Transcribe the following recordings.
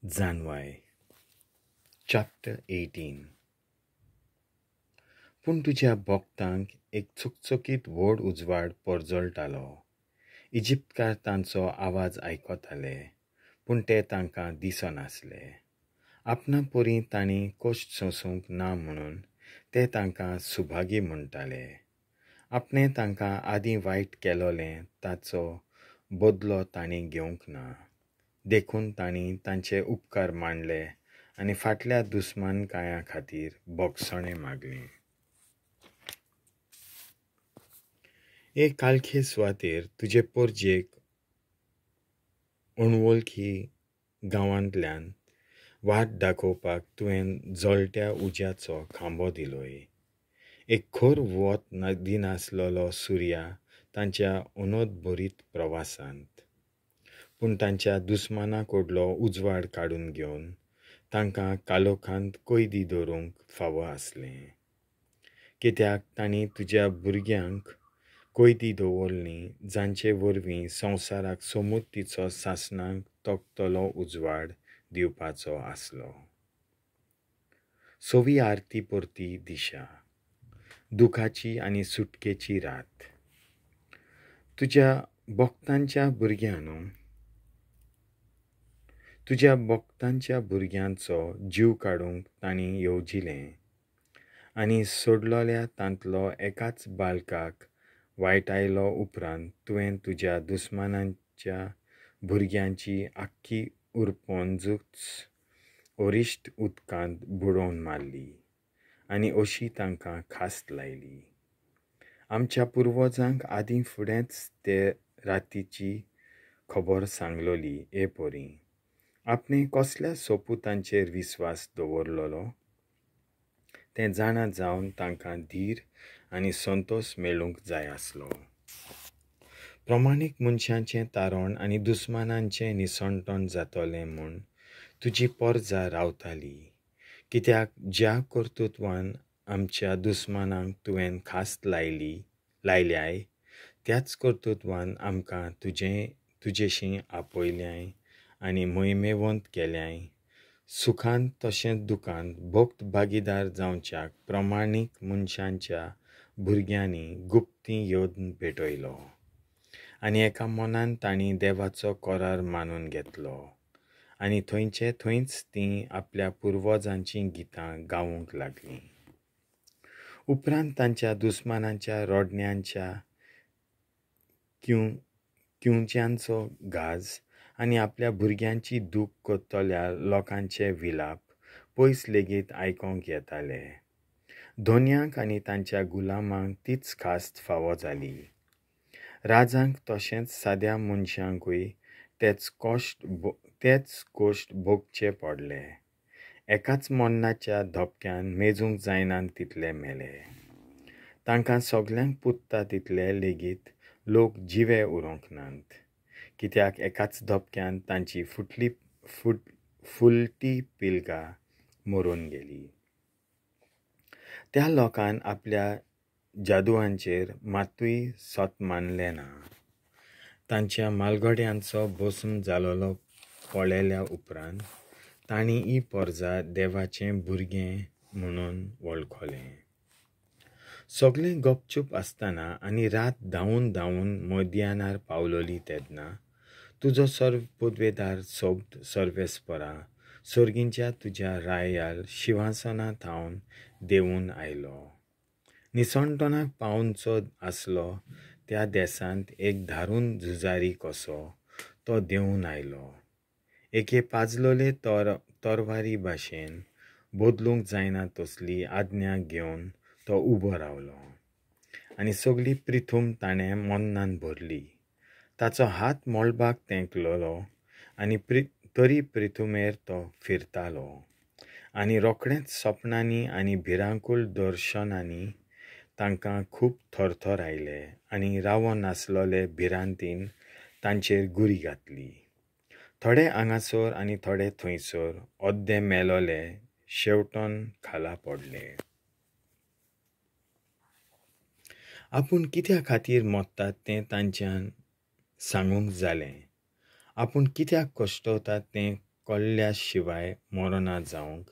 जानवाय. Chapter 18. पूण तुज्या भक्तांक एक चकचकीत व्हड उजवाड परजळटालो. इजिप्तकार तांचो आवाज आयकताले, पूण ते तांकां दिसनासले. आपणा परी तांणी कश्ट सोंसूंक ना म्हणून ते तांकां सुभागी म्हणटाले. आपणें तांकां आदीं वायट केलोलें ताचो बदलो तांणी घेवंक ना, देखून तांणी तांचे उपकार मांडले आनी फाटल्या दुस्मानकाया खातीर भोगसणें मागलें. एक कालखे सुवातेर तुजे पोरजेक अणवळखी गांवांतल्यान वाट दाखोवपाक तुवें जळट्या उज्याचो खांबो दिलोय. एक खर वत दिनासलेलो सुर्या तांच्या अनोदभरीत प्रवासांत, पूण तांच्या दुस्माना कडलो उजवाड काडून घेवन तांकां कालोखांत कैदी दवरूंक फावो आसलें. कित्याक तांणी तुज्या भुरग्यांक कैदी दवरलीं, जांचे वरवीं संवसाराक समुद्दीचो सासणाक तोखतलो उजवाड दिवपाचो आसलो. सवी आरती परती दिशा, दुखाची आनी सुटकेची रात. तुज्या भक्तांच्या भुरग्यांनो, तुज्या भक्तांच्या भुरग्यांचो जीव काडूंक तांणी येवजिलें आनी सोडलोल्या तांतलो एकाच बालकाक वायटायलो उपरांत तुवें तुज्या दुस्मानांच्या भुरग्यांची आख्खी उरपोंजूच अरिश्ट उदकांत बुडोवन मारली आनी अशी तांकां खास्त लायली. आमच्या पुर्वजांक आदीं फुडेंच ते रातीची खबर सांगलोली हे परी आपणें कसल्या सोपुतांचेर विस्वास दवरलोलो तें जाणा जावन तांकां धीर आनी संतोश मेळूंक जाय आसलो. प्रमाणीक मनशांचें तारण आनी दुस्मानांचें निसणटण जातलें म्हूण तुजी पोरजा रावताली. कित्याक ज्या कर्तृत्वान आमच्या दुस्मानांक तुवें खास्त लायल्याय त्याच कर्तृत्वान आमकां तुजेशीं आपयल्याय आनी मोहिमेवंत केल्याय. सुखांत तशेंच दुखांत भक्त भागीदार जावच्याक प्रमाणीक मनशांच्या भुरग्यांनी गुप्ती येवन भेटयलो आनी एका मनान तांणी देवाचो करार मानून घेतलो आनी थंयचे थंयच तीं आपल्या पुर्वजांचीं गितां गावूंक लागलीं. उपरांत तांच्या दुस्मानांच्या रडण्यांच्या किंवच्यांचो गाज आनी आपल्या भुरग्यांची दूख करतल्या लोकांचे विलाप पयस लेगीत आयकोंक येताले. धोन्यांक आनी तांच्या गुलामांक तीच खास्त फावो जाली. राजांक तशेंच साद्या मनशांकूय तेच कश्ट भोगचे पडले. एकाच मरणाच्या धपक्यान मेजूंक जायना तितले मेले. तांकां सगल्यांक पुत्ता तितले लेगीत लोक जिवे उरोंक नात, कित्याक एकाच धपक्यान तांची फुलटी पिलगा मरून गेली. त्या लोकान आपल्या जादुवांचेर मातूय सत मानलें ना. तांच्या मालगड्यांचो भस्म जालोलो पळयल्या उपरांत तांणी ही पोरजा देवाचें भुरगें म्हणून वळखलें. सगळें गपचूप आसतना आनी रात धांवून धांवून मध्यानार पावलोली तेन्ना तुजो सर्व पदवेदार शब्द सर्वेस्परा सर्गींच्या तुज्या रायाल शिंवासना थावन देंवून आयलो. निसणटणाक पावनचो आसलो त्या देसांत एक धारून झुजारी कसो तो देंवून आयलो. एके पाजलोले तरवारी भाशेन बदलूंक जायना तसली आज्ञा घेवन तो उबो रावलो आनी सगली प्रिथूम ताणें मन्नान भरली. ताचो हात मळबाक तेंकलोलो आनी तरी प्रिथुमेर तो फिरतालो आनी रोखडेंच सपनांनी आनी भिरांकूळ दर्शनांनी तांकां खूब थरथर आयले आनी रावोन नासलोले भिरांतीन तांचेर गुरी घातली. थोडे हांगासर आनी थोडे थंयसर अद्दे मेलोले शेवटून खाला पडले. आपूण कित्या खातीर मरतात तें तांच्यान सांगूंक जालें, आपूण कित्याक कश्टवतात तें कोल्ल्या शिवाय मरना जावंक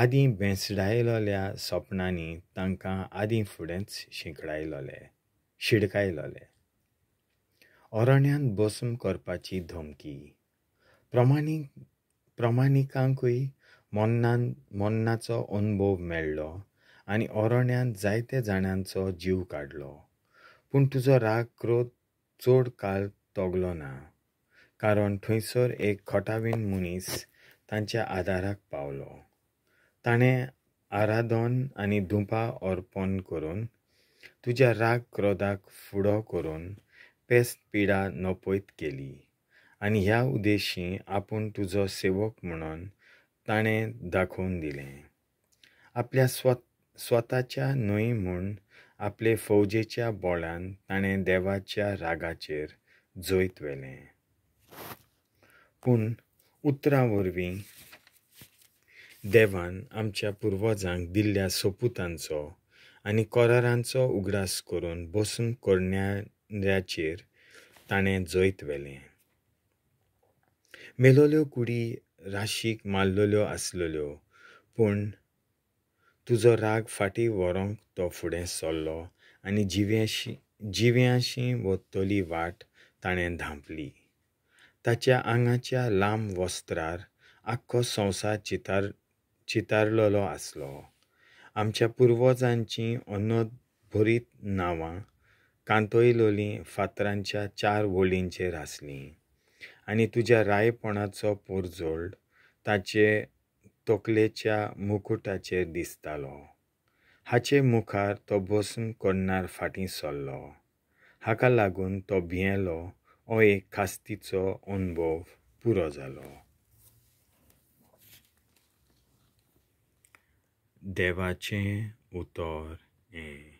आदीं बेंसडायलोल्या सपनांनी तांकां आदीं फुडेंच शिडकायलोले. अरण्यांत भस्म करपाची धमकी. प्रमाणिकांकूय मरणाचो अणभव मेळ्ळो आनी अरण्यांत जायते जाणांचो जीव काडलो. पूण तुजो राग क्रोध चड काळ तगलो ना, कारण थंयसर एक खटावीन मनीस तांच्या आदाराक पावलो. ताणें आराधन आनी धुपां अर्पण करून तुज्या राग क्रोधाक फुडो करून पेस्त पिडा नपयत केली आनी ह्या उद्देशी आपूण तुजो सेवक म्हणून ताणें दाखोवन दिलें. आपल्या स्वताच्या न्हय म्हूण आपले फौजेच्या बोळान ताणें देवाच्या रागाचेर जैत व्हेलें. पूण उतरां वरवीं देवान आमच्या पुर्वजांक दिल्ल्या सोपुतांचो आनी करारांचो उगडास करून बसून करण्याचेर ताणें जैत व्हेलें. मेलोल्यो कुडी राशीक मारलेल्यो आसलेल्यो, पूण तुजो राग फाटीं व्हरूंक तो फुडें सरलो आनी जिव्यांशी वतली वाट ताणें धांपली. ताच्या आंगाच्या लांब वस्त्रार आख्खो संवसार चितारलेलो आसलो. आमच्या पुर्वजांचीं अनोदभरीत नांवां कांतयलोलीं फातरांच्या चार वळींचेर आसलीं आनी तुज्या रायपणाचो पोरजोळ ताचे तकलेच्या मुकुटाचेर दिसतालो. हाचे मुखार तो भस्म करणार फाटीं सरलो. हाका लागून तो भियेलो. हो एक खास्तीचो अणभव पुरो जालो. देवाचें उतर हें.